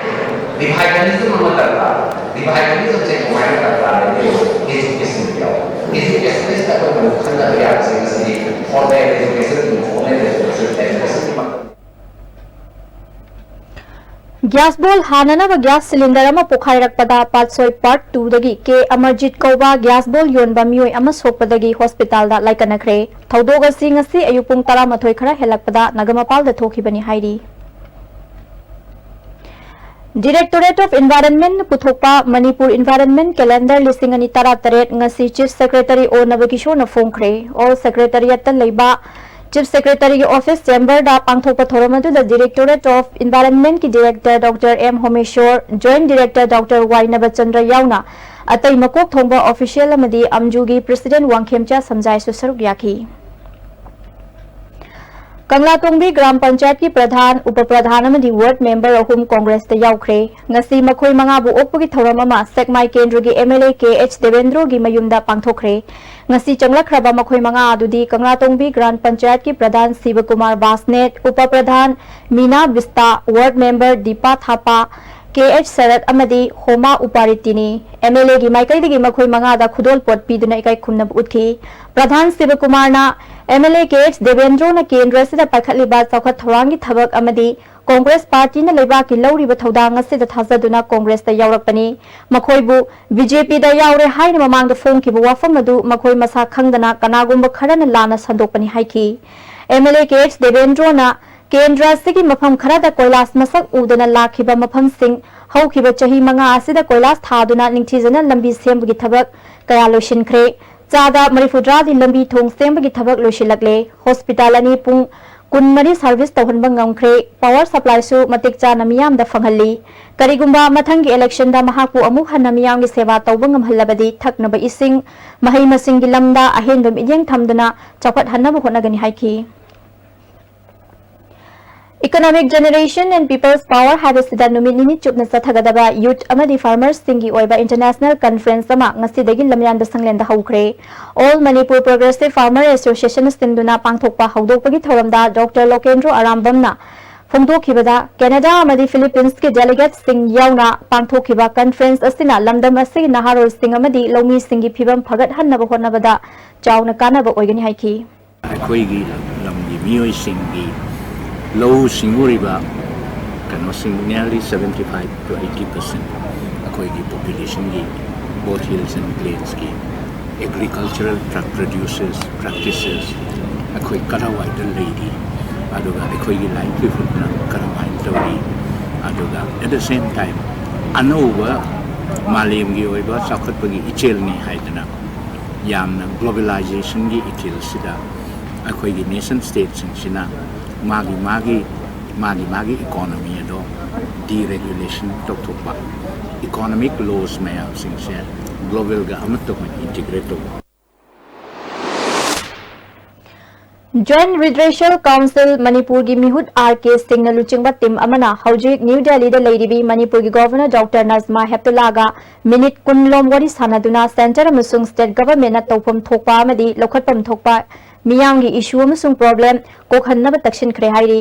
Revisionism ꯑꯃ ꯗꯔꯀꯥꯔ꯫ Revisionism ꯁꯦ ꯀꯃꯥꯏꯅ ꯗꯔꯀꯥꯔ ꯂꯩꯒꯦ? Education ꯗ ꯌꯥꯎ꯫ Education ꯁꯤꯗ ꯑꯩꯈꯣꯏꯅ ꯑꯃꯨꯛ ꯈꯟꯅꯕ ꯌꯥꯕꯁꯦ ꯉꯁꯤꯗꯤ formal education, informal education, education ꯒꯤ ꯃꯇꯝ꯫ Gas ꯕꯣꯜ ꯍꯥꯟꯅꯅꯕ gas cylinder ꯑꯃ ꯄꯣꯈꯥꯏꯔꯛꯄꯗ ꯄꯥꯠꯁꯣꯏ Part two ꯗꯒꯤ ꯀꯦ ꯑꯃꯔꯖꯤꯠ ꯀꯧꯕ gas ꯕꯣꯜ ꯌꯣꯟꯕ ꯃꯤꯑꯣꯏ ꯑꯃ ꯁꯣꯛꯄꯗꯒꯤ hospital ꯗ ꯂꯥꯏꯀꯠꯅꯈ꯭ꯔꯦ꯫ ꯊꯧꯗꯣꯛ ꯑꯁꯤ ꯉꯁꯤ ꯑꯌꯨꯛ ꯄꯨꯡ ꯇꯔꯥꯃꯥꯊꯣꯏ ꯈꯔ ꯍꯦꯜꯂꯛꯄꯗ ꯅꯒꯃꯄꯥꯜꯗ ꯊꯣꯛꯈꯤꯕꯅꯤ ꯍꯥꯏꯔꯤ꯫ Directorate of Environment ꯅ ꯄꯨꯊꯣꯛꯄ ꯃꯅꯤꯄꯨꯔ Environment Calendar ꯂꯤꯁꯤꯡ ꯑꯅꯤ ꯇꯔꯥꯇꯔꯦꯠ ꯉꯁꯤ Chief Secretary ꯑꯣ ꯅꯕꯀꯤꯁꯣꯔꯅ ꯐꯣꯡꯈ꯭ꯔꯦ꯫ All Secretariat ꯇ ꯂꯩꯕ Chief Secretary ꯒꯤ office chamber ꯗ ꯄꯥꯡꯊꯣꯛꯄ ꯊꯧꯔꯝ ꯑꯗꯨꯗ Directorate of Environment ꯀꯤ Director Doctor M Homeshor, Joint Director Doctor Y Nabachandra ꯌꯥꯎꯅ ꯑꯇꯩ ꯃꯀꯣꯛ ꯊꯣꯡꯕ official ꯑꯃꯗꯤ ꯑꯝꯖꯨꯒꯤ President ꯋꯥꯡꯈꯦꯝꯆꯥ ꯁꯝꯖꯥꯏꯁꯨ ꯁꯔꯨꯛ ꯌꯥꯈꯤ꯫ ꯀꯪꯂꯥꯇꯣꯡꯕꯤ ꯒ꯭ꯔꯥꯝ ꯄꯟꯆꯥꯌꯠꯀꯤ ꯄ꯭ꯔꯙꯥꯟ, ꯎꯄ ꯄ꯭ꯔꯙꯥꯟ ꯑꯃꯗꯤ ward member ꯑꯍꯨꯝ Congress ꯇ ꯌꯥꯎꯈ꯭ꯔꯦ꯫ ꯉꯁꯤ ꯃꯈꯣꯏ ꯃꯉꯥꯕꯨ ꯑꯣꯛꯄꯒꯤ ꯊꯧꯔꯝ ꯑꯃ ꯁꯦꯛꯃꯥꯏ ꯀꯦꯟꯗ꯭ꯔꯒꯤ MLA ꯀꯦ ꯑꯩꯆ ꯗꯦꯕꯦꯟꯗ꯭ꯔꯣꯒꯤ ꯃꯌꯨꯝꯗ ꯄꯥꯡꯊꯣꯛꯈ꯭ꯔꯦ꯫ ꯉꯁꯤ ꯆꯪꯂꯛꯈ꯭ꯔꯕ ꯃꯈꯣꯏ ꯃꯉꯥ ꯑꯗꯨꯗꯤ ꯀꯪꯂꯥꯇꯣꯡꯕꯤ ꯒ꯭ꯔꯥꯝ ꯄꯟꯆꯥꯌꯠꯀꯤ ꯄ꯭ꯔꯙꯥꯟ ꯁꯤꯕꯀꯨꯃꯥꯔ ꯕꯥꯁꯅꯦꯠ, ꯎꯄ ꯄ꯭ꯔꯙꯥꯟ ꯃꯤꯅꯥ ꯕꯤꯁꯇꯥ, ward member ꯗꯤꯄꯥ ꯊꯥꯄꯥ, ꯀꯦ ꯑꯩꯆ ꯁꯔꯠ ꯑꯃꯗꯤ ꯍꯣꯃꯥ ꯎꯄꯥꯔꯤꯇꯤꯅꯤ꯫ MLA ꯒꯤ ꯃꯥꯏꯀꯩꯗꯒꯤ ꯃꯈꯣꯏ ꯃꯉꯥꯗ ꯈꯨꯗꯣꯜꯄꯣꯠ ꯄꯤꯗꯨꯅ ꯏꯀꯥꯏ ꯈꯨꯝꯅꯕ ꯎꯠꯈꯤ꯫ ꯄ꯭ꯔꯙꯥꯟ ꯁꯤꯕꯀꯨꯃꯥꯔꯅ MLA ꯀꯦ ꯑꯩꯆ ꯗꯦꯕꯦꯟꯗ꯭ꯔꯣꯅ ꯀꯦꯟꯗ꯭ꯔ ꯑꯁꯤꯗ ꯄꯥꯏꯈꯠꯂꯤꯕ ꯆꯥꯎꯈꯠ ꯊꯧꯔꯥꯡꯒꯤ ꯊꯕꯛ ꯑꯃꯗꯤ ꯀꯣꯡꯒ꯭ꯔꯦꯁ ꯄꯥꯔꯇꯤꯅ ꯂꯩꯕꯥꯛꯀꯤ ꯂꯧꯔꯤꯕ ꯊꯧꯗꯥꯡ ꯑꯁꯤꯗ ꯊꯥꯖꯗꯨꯅ ꯀꯣꯡꯒ꯭ꯔꯦꯁꯇ ꯌꯥꯎꯔꯛꯄꯅꯤ꯫ ꯃꯈꯣꯏꯕꯨ ꯕꯤ ꯖꯦ ꯄꯤꯗ ꯌꯥꯎꯔꯦ ꯍꯥꯏꯅ ꯃꯃꯥꯡꯗ ꯐꯣꯡꯈꯤꯕ ꯋꯥꯐꯝ ꯑꯗꯨ ꯃꯈꯣꯏ ꯃꯁꯥ ꯈꯪꯗꯅ ꯀꯅꯥꯒꯨꯝꯕ ꯈꯔꯅ ꯂꯥꯟꯅ ꯁꯟꯗꯣꯛꯄꯅꯤ ꯍꯥꯏꯈꯤ꯫ M L A K H ꯗꯦꯕꯦꯟꯗ꯭ꯔꯣꯅ ꯀꯦꯟꯗ꯭ꯔ ꯑꯁꯤꯒꯤ ꯃꯐꯝ ꯈꯔꯗ ꯀꯣꯏꯂꯥꯁ ꯃꯁꯛ ꯎꯗꯅ ꯂꯥꯛꯈꯤꯕ ꯃꯐꯝꯁꯤꯡ, ꯍꯧꯈꯤꯕ ꯆꯍꯤ ꯃꯉꯥ ꯑꯁꯤꯗ ꯀꯣꯏꯂꯥꯁ ꯊꯥꯗꯨꯅ ꯅꯤꯡꯊꯤꯖꯅ ꯂꯝꯕꯤ ꯁꯦꯝꯕꯒꯤ ꯊꯕꯛ ꯀꯌꯥ ꯂꯣꯏꯁꯤꯟꯈ꯭ꯔꯦ꯫ ꯆꯥꯗ ꯃꯔꯤꯐꯨꯇꯔꯥꯗꯤ ꯂꯝꯕꯤ ꯊꯣꯡ ꯁꯦꯝꯕꯒꯤ ꯊꯕꯛ ꯂꯣꯏꯁꯤꯜꯂꯛꯂꯦ꯫ ꯍꯣꯁꯄꯤꯇꯥꯜ ꯑꯅꯤ ꯄꯨꯡ ꯀꯨꯟꯃꯔꯤ ꯁꯔꯚꯤꯁ ꯇꯧꯍꯟꯕ ꯉꯝꯈ꯭ꯔꯦ꯫ ꯄꯥꯋꯔ ꯁꯄ꯭ꯂꯥꯏꯁꯨ ꯃꯇꯤꯛ ꯆꯥꯅ ꯃꯤꯌꯥꯝꯗ ꯐꯪꯍꯜꯂꯤ꯫ ꯀꯔꯤꯒꯨꯝꯕ ꯃꯊꯪꯒꯤ ꯏꯂꯦꯛꯁꯟꯗ ꯃꯍꯥꯛꯄꯨ ꯑꯃꯨꯛ ꯍꯟꯅ ꯃꯤꯌꯥꯝꯒꯤ ꯁꯦꯕꯥ ꯇꯧꯕ ꯉꯝꯍꯜꯂꯕꯗꯤ ꯊꯛꯅꯕ ꯏꯁꯤꯡ, ꯃꯍꯩ ꯃꯁꯤꯡꯒꯤ ꯂꯝꯗ ꯑꯍꯦꯟꯕ ꯃꯤꯠꯌꯦꯡ ꯊꯝꯗꯨꯅ ꯆꯥꯎꯈꯠꯍꯟꯅꯕ ꯍꯣꯠꯅꯒꯅꯤ ꯍꯥꯏꯈꯤ꯫ Economic Generation and People's Power ꯍꯥꯏꯕꯁꯤꯗ ꯅꯨꯃꯤꯠ ꯅꯤꯅꯤ ꯆꯨꯞꯅ ꯆꯠꯊꯒꯗꯕ ꯌꯨꯊ ꯑꯃꯗꯤ ꯐꯥꯔꯃꯔꯁꯁꯤꯡꯒꯤ ꯑꯣꯏꯕ ꯏꯟꯇꯔꯅꯦꯁꯅꯦꯜ ꯀꯟꯐꯔꯦꯟꯁ ꯑꯃ ꯉꯁꯤꯗꯒꯤ ꯂꯝꯌꯥꯟꯕ ꯁꯪꯂꯦꯟꯗ ꯍꯧꯈ꯭ꯔꯦ꯫ All Manipur Progressive Farmer Association ꯁꯤꯟꯗꯨꯅ ꯄꯥꯡꯊꯣꯛꯄ ꯍꯧꯗꯣꯛꯄꯒꯤ ꯊꯧꯔꯝꯗ ꯗꯣꯛꯇꯔ ꯂꯣꯀꯦꯟꯗ꯭ꯔꯣ ꯑꯔꯥꯝꯕꯝꯅ ꯐꯣꯡꯗꯣꯛꯈꯤꯕꯗ, ꯀꯦꯅꯥꯗꯥ ꯑꯃꯗꯤ ꯐꯤꯂꯤꯄꯤꯟꯁꯀꯤ ꯗꯦꯂꯤꯒꯦꯠꯁꯤꯡ ꯌꯥꯎꯅ ꯄꯥꯡꯊꯣꯛꯈꯤꯕ ꯀꯟꯐꯔꯦꯟꯁ ꯑꯁꯤꯅ ꯂꯝꯗꯝ ꯑꯁꯤꯒꯤ ꯅꯍꯥꯔꯣꯜꯁꯤꯡ ꯑꯃꯗꯤ ꯂꯧꯃꯤꯁꯤꯡꯒꯤ ꯐꯤꯕꯝ ꯐꯒꯠꯍꯟꯅꯕ ꯍꯣꯠꯅꯕꯗ ꯆꯥꯎꯅ ꯀꯥꯟꯅꯕ ꯑꯣꯏꯒꯅꯤ ꯍꯥꯏꯈꯤ꯫ ꯑꯩꯈꯣꯏꯒꯤ ꯂꯝꯒꯤ ꯃꯤꯑꯣꯏꯁꯤꯡꯒꯤ ꯂꯧꯎ ꯁꯤꯡꯎꯔꯤꯕ ꯀꯩꯅꯣꯁꯤꯡ, nearly seventy five to eighty percent ꯑꯩꯈꯣꯏꯒꯤ ꯄꯣꯄꯨꯂꯦꯁꯟꯒꯤ, both hills and plains ꯀꯤ, agricultural pra-, produces, practices, ꯑꯩꯈꯣꯏ ꯀꯗꯥꯏꯋꯥꯏꯗ ꯂꯩꯔꯤ, ꯑꯗꯨꯒ ꯑꯩꯈꯣꯏꯒꯤ livelihood ꯅ ꯀꯔꯝꯍꯥꯏꯅ ꯇꯧꯔꯤ, ꯑꯗꯨꯒ at the same time ꯑꯅꯧꯕ ꯃꯥꯂꯦꯝꯒꯤ ꯑꯣꯏꯕ ꯆꯥꯎꯈꯠꯄꯒꯤ ꯏꯆꯦꯜꯅꯤ ꯍꯥꯏꯗꯅ ꯌꯥꯝꯅ globalization ꯒꯤ ꯏꯊꯤꯜꯁꯤꯗ ꯑꯩꯈꯣꯏꯒꯤ nation state ꯁꯤꯡꯁꯤꯅ ꯃꯥꯒꯤ ꯃꯥꯒꯤ, ꯃꯥꯒꯤ ꯃꯥꯒꯤ economy ꯑꯗꯣ deregulation ꯇꯧꯊꯣꯛꯄ, economic laws ꯃꯌꯥꯝꯁꯤꯡꯁꯦ global ꯒ ꯑꯃꯠꯇ ꯑꯣꯏꯅ integrate ꯇꯧꯕ꯫ Joint Redressal Council ꯃꯅꯤꯄꯨꯔꯒꯤ ꯃꯤꯍꯨꯠ ꯑꯥꯔ ꯀꯦ ꯁꯤꯡꯅ ꯂꯨꯆꯤꯡꯕ ꯇꯤꯝ ꯑꯃꯅ ꯍꯧꯖꯤꯛ ꯅ꯭ꯌꯨ ꯗꯦꯜꯂꯤꯗ ꯂꯩꯔꯤꯕꯤ ꯃꯅꯤꯄꯨꯔꯒꯤ ꯒꯣꯚꯔꯅꯔ ꯗꯣꯛꯇꯔ ꯅꯖꯃꯥ ꯍꯦꯞꯇꯨꯂꯥꯒ ꯃꯤꯅꯤꯠ ꯀꯨꯟꯂꯣꯝ ꯋꯥꯔꯤ ꯁꯥꯟꯅꯗꯨꯅ ꯁꯦꯟꯇꯔ ꯑꯃꯁꯨꯡ ꯁ꯭ꯇꯦꯠ ꯒꯚꯔꯟꯃꯦꯟꯠꯅ ꯇꯧꯐꯝ ꯊꯣꯛꯄ ꯑꯃꯗꯤ ꯂꯧꯈꯠꯐꯝ ꯊꯣꯛꯄ ꯃꯤꯌꯥꯝꯒꯤ ꯏꯁꯨ ꯑꯃꯁꯨꯡ ꯄ꯭ꯔꯣꯕ꯭ꯂꯦꯝ ꯀꯣꯛꯍꯟꯅꯕ ꯇꯛꯁꯤꯟꯈ꯭ꯔꯦ ꯍꯥꯏꯔꯤ꯫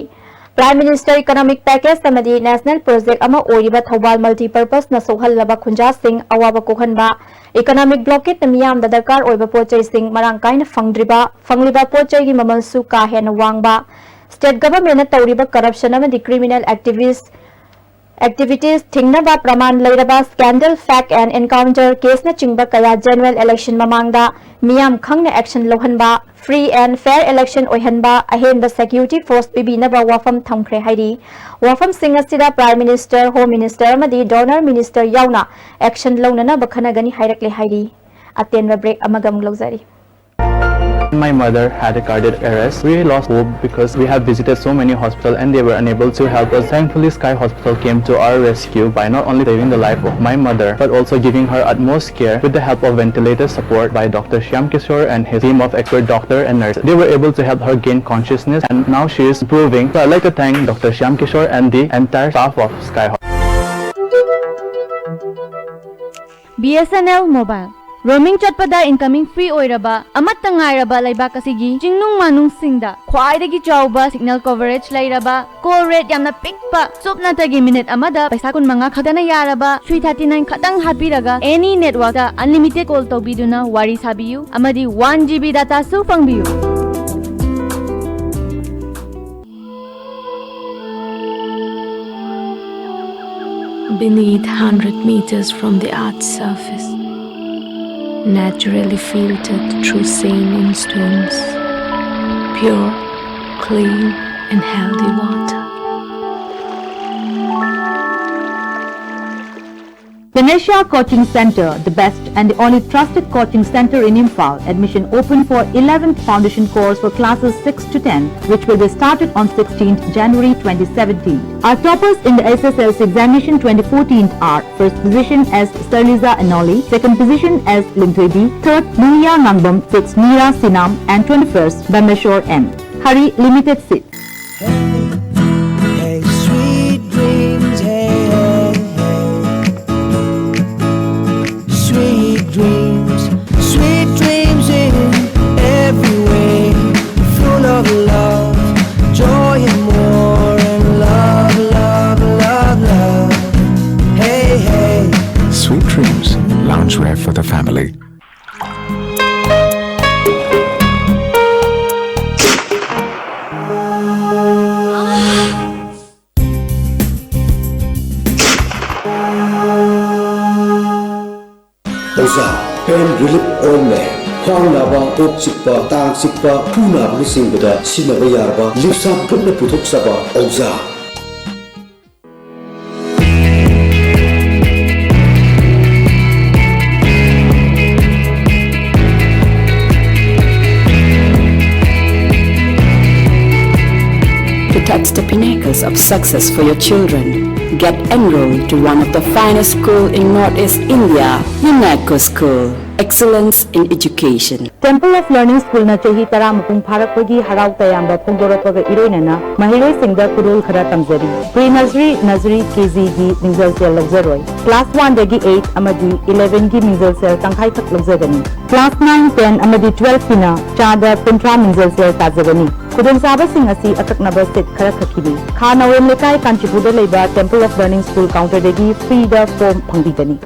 Prime Minister Economic Package ꯑꯃꯗꯤ ꯅꯦꯁꯅꯦꯜ ꯄ꯭ꯔꯣꯖꯦꯛ ꯑꯃ ꯑꯣꯏꯔꯤꯕ ꯊꯧꯕꯥꯜ ꯃꯜꯇꯤꯄꯔꯄꯁꯅ ꯁꯣꯛꯍꯜꯂꯕ ꯈꯨꯟꯖꯥꯁꯤꯡ ꯑꯋꯥꯕ ꯀꯣꯛꯍꯟꯕ, ꯏꯀꯣꯅꯣꯃꯤꯛ ꯕ꯭ꯂꯣꯀꯦꯠꯅ ꯃꯤꯌꯥꯝꯗ ꯗꯔꯀꯥꯔ ꯑꯣꯏꯕ ꯄꯣꯠ ꯆꯩꯁꯤꯡ ꯃꯔꯥꯡ ꯀꯥꯏꯅ ꯐꯪꯗ꯭ꯔꯤꯕ, ꯐꯪꯂꯤꯕ ꯄꯣꯠ ꯆꯩꯒꯤ ꯃꯃꯜꯁꯨ ꯀꯥ ꯍꯦꯟꯅ ꯋꯥꯡꯕ, State government ꯅ ꯇꯧꯔꯤꯕ corruption ꯑꯃꯗꯤ criminal activist activities ꯊꯤꯡꯅꯕ ꯄ꯭ꯔꯃꯥꯟ ꯂꯩꯔꯕ scandal, fact and encounter case ꯅꯆꯤꯡꯕ ꯀꯌꯥ general election ꯃꯃꯥꯡꯗ ꯃꯤꯌꯥꯝ ꯈꯪꯅ action ꯂꯧꯍꯟꯕ, free and fair election ꯑꯣꯏꯍꯟꯕ, ꯑꯍꯦꯟꯕ security force ꯄꯤꯕꯤꯅꯕ ꯋꯥꯐꯝ ꯊꯝꯈ꯭ꯔꯦ ꯍꯥꯏꯔꯤ꯫ ꯋꯥꯐꯝꯁꯤꯡ ꯑꯁꯤꯗ Prime Minister, Home Minister ꯑꯃꯗꯤ DoNER Minister ꯌꯥꯎꯅ action ꯂꯧꯅꯅꯕ ꯈꯟꯅꯒꯅꯤ ꯍꯥꯏꯔꯛꯂꯦ ꯍꯥꯏꯔꯤ꯫ ꯑꯇꯦꯟꯕ break ꯑꯃꯒ ꯑꯃꯨꯛ ꯂꯧꯖꯔꯤ꯫ My mother had a cardiac arrest. We lost hope because we have visited so many hospitals and they were unable to help us. Thankfully, Sky Hospital came to our rescue by not only saving the life of my mother but also giving her utmost care with the help of ventilator support by Doctor Shyam Kishore and his team of expert doctor and nurses. They were able to help her gain consciousness and now she is improving. So I'd like to thank Doctor Shyam Kishore and the entire staff of Sky Hospital. BSNL Mobile꯫ Roaming ꯆꯠꯄꯗ incoming free ꯑꯣꯏꯔꯕ ꯑꯃꯠꯇ ꯉꯥꯏꯔꯕ ꯂꯩꯕꯥꯛ ꯑꯁꯤꯒꯤ ꯆꯤꯡꯅꯨꯡ ꯃꯥꯅꯨꯡꯁꯤꯡꯗ ꯈ꯭ꯋꯥꯏꯗꯒꯤ ꯆꯥꯎꯕ signal coverage ꯂꯩꯔꯕ, call rate ꯌꯥꯝꯅ ꯄꯤꯛꯄ, ꯁꯨꯞꯅꯇꯒꯤ minute ꯑꯃꯗ ꯄꯩꯁꯥ ꯀꯨꯟꯃꯉꯥ ꯈꯛꯇꯅ ꯌꯥꯔꯕ three thirty nine ꯈꯛꯇꯪ ꯍꯥꯞꯄꯤꯔꯒ any networkꯇ unlimited call ꯇꯧꯕꯤꯗꯨꯅ ꯋꯥꯔꯤ ꯁꯥꯕꯤꯌꯨ ꯑꯃꯗꯤ one GB dataꯁꯨ ꯐꯪꯕꯤꯌꯨ꯫ Beneath hundred meters from the earth's surface, naturally filtered through sand and stones, pure, clean, and healthy water. Ganesha Coaching Center, the best and the only trusted coaching center in Imphal. Admission open for eleventh foundation course for classes six to ten, which will be started on sixteenth January twenty seventeen. Our toppers in the SSLC examination twenty fourteen are: first position as Sarliza Anoli, second position as Limthoi B, third Nuria Ngangbam, sixth Nira Sinam, and twenty-first Bameshwar M. Hurry, limited seats. Hey, hey, sweet dreams, hey, hey, hey. Sweet dreams, sweet dreams in every way. Full of love, joy and more, and love, love, love, love. Hey, hey. Sweet Dreams, loungewear for the family. ꯑꯣꯖꯥ, pain relief ointment, ꯈ꯭ꯋꯥꯡ ꯅꯥꯕ, ꯀꯣꯛ ꯆꯤꯛꯄ, ꯇꯥꯡ ꯆꯤꯛꯄ, ꯈꯨ ꯅꯥꯕꯅꯆꯤꯡꯕꯗ ꯁꯤꯖꯤꯟꯅꯕ ꯌꯥꯔꯕ ꯂꯤꯞꯁꯥꯞ ꯒ꯭ꯔꯨꯞꯅ ꯄꯨꯊꯣꯛꯆꯕ ꯑꯣꯖꯥ꯫ To touch the pinnacles of success for your children, get enrolled to one of the finest school in Northeast India, Unako School. Excellence in education. Temple of Learning Schoolꯅ ꯆꯍꯤ ꯇꯔꯥ ꯃꯄꯨꯡ ꯐꯥꯔꯛꯄꯒꯤ ꯍꯔꯥꯎ ꯇꯌꯥꯝꯕ ꯐꯣꯡꯗꯣꯔꯛꯄꯒ ꯏꯔꯣꯏꯅꯅ ꯃꯍꯩꯔꯣꯏꯁꯤꯡꯗ ꯈꯨꯗꯣꯜ ꯈꯔ ꯇꯝꯖꯔꯤ꯫ Pre nursery, nursery, KGꯒꯤ ꯃꯤꯡꯖꯦꯜ ꯁꯦꯜ ꯂꯧꯖꯔꯣꯏ꯫ Class oneꯗꯒꯤ eight ꯑꯃꯗꯤ elevenꯒꯤ ꯃꯤꯡꯖꯦꯜ ꯁꯦꯜ ꯇꯪꯈꯥꯏꯈꯛ ꯂꯧꯖꯒꯅꯤ꯫ Class nine, ten ꯑꯃꯗꯤ twelveꯀꯤꯅ ꯆꯥꯗ ꯀꯨꯟꯊ꯭ꯔꯥ ꯃꯤꯡꯖꯦꯜ ꯁꯦꯜ ꯇꯥꯖꯒꯅꯤ꯫ ꯈꯨꯗꯣꯡꯆꯥꯕꯁꯤꯡ ꯑꯁꯤ ꯑꯀꯛꯅꯕ seat ꯈꯔꯈꯛꯀꯤꯅꯤ꯫ ꯈꯥ ꯅꯥꯎꯔꯦꯝ ꯂꯩꯀꯥꯏ, ꯀꯥꯟꯆꯤꯄꯨꯔꯗ ꯂꯩꯕ Temple of Learning School counterꯗꯒꯤ freeꯗ form ꯐꯪꯕꯤꯒꯅꯤ꯫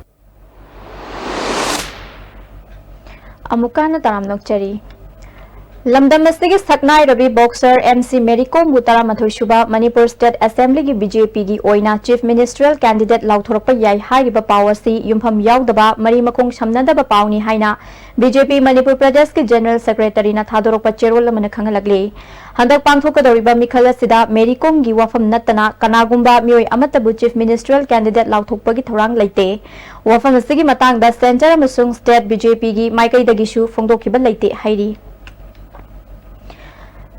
ꯑꯃꯨꯛꯀ ꯍꯟꯅ ꯇꯔꯥꯝꯅ ꯑꯣꯛꯆꯔꯤ꯫ ꯂꯝꯗꯝ ꯑꯁꯤꯒꯤ ꯁꯛꯅꯥꯏꯔꯕꯤ boxer M C Mary Komꯕꯨ ꯇꯔꯥꯃꯥꯊꯣꯏ ꯁꯨꯕ ꯃꯅꯤꯄꯨꯔ State Assemblyꯒꯤ BJPꯒꯤ ꯑꯣꯏꯅ Chief Ministerial candidate ꯂꯥꯎꯊꯣꯔꯛꯄ ꯌꯥꯏ ꯍꯥꯏꯔꯤꯕ ꯄꯥꯎ ꯑꯁꯤ ꯌꯨꯝꯐꯝ ꯌꯥꯎꯗꯕ, ꯃꯔꯤ ꯃꯈꯣꯡ ꯁꯝꯅꯗꯕ ꯄꯥꯎꯅꯤ ꯍꯥꯏꯅ BJP ꯃꯅꯤꯄꯨꯔ ꯄ꯭ꯔꯗꯦꯁꯀꯤ General Secretaryꯅ ꯊꯥꯗꯣꯔꯛꯄ ꯆꯦꯔꯣꯜ ꯑꯃꯅ ꯈꯪꯍꯜꯂꯛꯂꯤ꯫ ꯍꯟꯗꯛ ꯄꯥꯡꯊꯣꯛꯀꯗꯧꯔꯤꯕ ꯃꯤꯈꯜ ꯑꯁꯤꯗ ꯃꯦꯔꯤ ꯀꯣꯝꯒꯤ ꯋꯥꯐꯝ ꯅꯠꯇꯅ ꯀꯅꯥꯒꯨꯝꯕ ꯃꯤꯑꯣꯏ ꯑꯃꯠꯇꯕꯨ Chief Ministerial candidate ꯂꯥꯎꯊꯣꯛꯄꯒꯤ ꯊꯧꯔꯥꯡ ꯂꯩꯇꯦ꯫ ꯋꯥꯐꯝ ꯑꯁꯤꯒꯤ ꯃꯇꯥꯡꯗ Centre ꯑꯃꯁꯨꯡ State BJPꯒꯤ ꯃꯥꯏꯀꯩꯗꯒꯤꯁꯨ ꯐꯣꯡꯗꯣꯛꯈꯤꯕ ꯂꯩꯇꯦ ꯍꯥꯏꯔꯤ꯫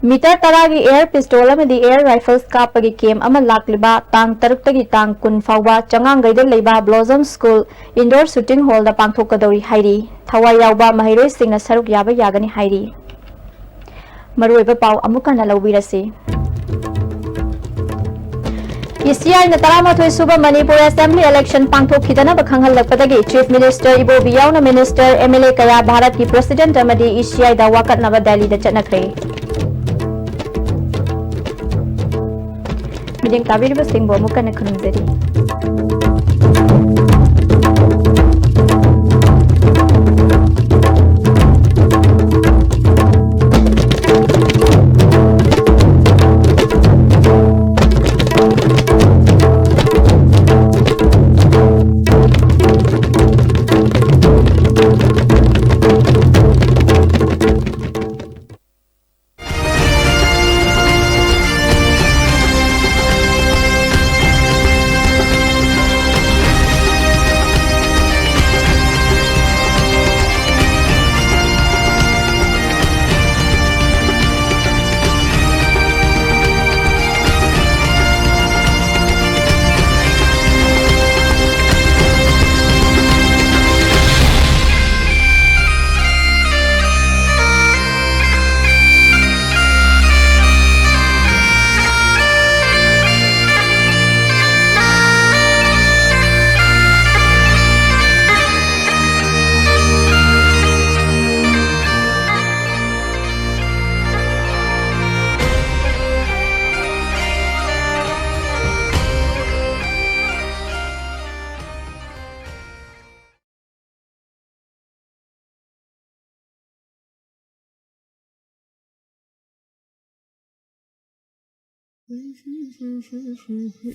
Meter ꯇꯔꯥꯒꯤ air pistol ꯑꯃꯗꯤ air rifles ꯀꯥꯞꯄꯒꯤ camp ꯑꯃ ꯂꯥꯛꯂꯤꯕ ꯇꯥꯡ ꯇꯔꯨꯛꯇꯒꯤ ꯇꯥꯡ ꯀꯨꯟ ꯐꯥꯎꯕ ꯆꯉꯥꯡꯒꯩꯗ ꯂꯩꯕ Blossom School indoor shooting hallꯗ ꯄꯥꯡꯊꯣꯛꯀꯗꯧꯔꯤ ꯍꯥꯏꯔꯤ꯫ ꯊꯋꯥꯏ ꯌꯥꯎꯕ ꯃꯍꯩꯔꯣꯏꯁꯤꯡꯅ ꯁꯔꯨꯛ ꯌꯥꯕ ꯌꯥꯒꯅꯤ ꯍꯥꯏꯔꯤ꯫ ꯃꯔꯨꯑꯣꯏꯕ ꯄꯥꯎ ꯑꯃꯨꯛ ꯍꯟꯅ ꯂꯧꯕꯤꯔꯁꯤ꯫ ECIꯅ ꯇꯔꯥꯃꯥꯊꯣꯏ ꯁꯨꯕ Manipur Assembly election ꯄꯥꯡꯊꯣꯛꯈꯤꯗꯅꯕ ꯈꯪꯍꯜꯂꯛꯄꯗꯒꯤ Chief Minister ꯏꯕꯣꯕꯤ ꯌꯥꯎꯅ Minister, MLA ꯀꯌꯥ ꯚꯥꯔꯠꯀꯤ President ꯑꯃꯗꯤ ECIꯗ ꯋꯥꯀꯠꯅꯕ ꯗꯦꯜꯂꯤꯗ ꯆꯠꯅꯈ꯭ꯔꯦ꯫ ꯃꯤꯠꯌꯦꯡ ꯇꯥꯕꯤꯔꯤꯕꯁꯤꯡꯕꯨ ꯑꯃꯨꯛ ꯍꯟꯅ ꯈꯨꯔꯨꯝꯖꯔꯤ꯫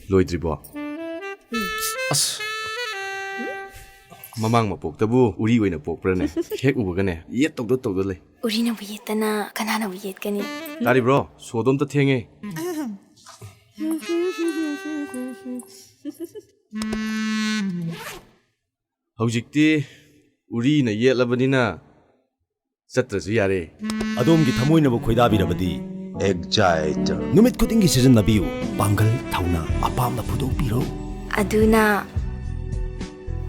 ꯂꯣꯏꯗ꯭ꯔꯤꯕꯣ? ꯑꯁ, ꯃꯃꯥꯡ ꯃꯄꯣꯛꯇꯕꯨ ꯎꯔꯤ ꯑꯣꯏꯅ ꯄꯣꯛꯄ꯭ꯔꯅꯦ? ꯍꯦꯛ ꯎꯕꯒꯅꯦ, ꯌꯦꯠ ꯇꯧꯗ ꯇꯧꯗ ꯂꯩ꯫ ꯎꯔꯤꯅꯕꯨ ꯌꯦꯠꯇꯅ ꯀꯅꯥꯅꯕꯨ ꯌꯦꯠꯀꯅꯤ? ꯇꯥꯔꯤꯕ꯭ꯔꯣ? ꯁꯣꯗꯣ ꯑꯝꯇ ꯊꯦꯡꯉꯦ꯫ ꯍꯧꯖꯤꯛꯇꯤ ꯎꯔꯤꯅ ꯌꯦꯠꯂꯕꯅꯤꯅ ꯆꯠꯇ꯭ꯔꯁꯨ ꯌꯥꯔꯦ꯫ ꯑꯗꯣꯝꯒꯤ ꯊꯃꯣꯏꯅꯕꯨ ꯈꯣꯏꯗꯥꯕꯤꯔꯕꯗꯤ, Excite. ꯅꯨꯃꯤꯠ ꯈꯨꯗꯤꯡꯒꯤ ꯁꯤꯖꯤꯟꯅꯕꯤꯌꯨ꯫ ꯄꯥꯡꯒꯜ, ꯊꯧꯅꯥ, ꯑꯄꯥꯝꯕ ꯐꯨꯗꯣꯛꯄꯤꯔꯣ꯫ ꯑꯗꯨꯅ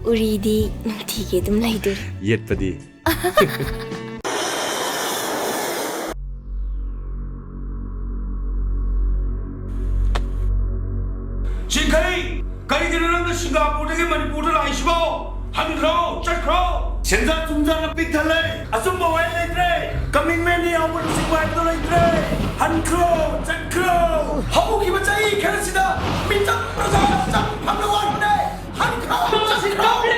ꯎꯔꯤꯗꯤ ꯅꯨꯡꯇꯤꯒꯤ ꯑꯗꯨꯝ ꯂꯩꯗꯣꯏꯔꯥ? ꯌꯦꯠꯄꯗꯤ꯫ ꯆꯤꯡꯈꯩ, ꯀꯔꯤꯒꯤꯅꯣ ꯅꯪꯅ ꯁꯤꯡꯒꯥꯄꯨꯔꯗꯒꯤ ꯃꯅꯤꯄꯨꯔꯗ ꯂꯥꯛꯏꯁꯤꯕꯣ? ꯍꯟꯈ꯭ꯔꯣ, ꯆꯠꯈ꯭ꯔꯣ꯫ ꯁꯦꯟꯖꯥ ꯊꯨꯝꯖꯥꯅ ꯄꯤꯛ ꯊꯜꯂꯦ꯫ ꯑꯆꯨꯝꯕ ꯋꯥꯍꯩ ꯂꯩꯇ꯭ꯔꯦ꯫ ꯀꯃꯤꯡꯃꯦꯟꯅꯤ ꯌꯥꯎꯕ ꯅꯨꯡꯁꯤꯕ ꯍꯥꯏꯕꯗꯣ ꯂꯩꯇ꯭ꯔꯦ꯫ ꯍꯟꯈ꯭ꯔꯣ, ꯆꯠꯈ꯭ꯔꯣ꯫ ꯍꯧꯈꯤꯕ ꯆꯍꯤ ꯈꯔꯁꯤꯗ ꯃꯤꯆꯝ ꯄ꯭ꯔꯖꯥ ꯆꯪꯐꯝꯗ ꯋꯥꯠꯄꯅꯦ꯫ ꯍꯟꯈ꯭ꯔꯣ, ꯆꯠꯈ꯭ꯔꯣ꯫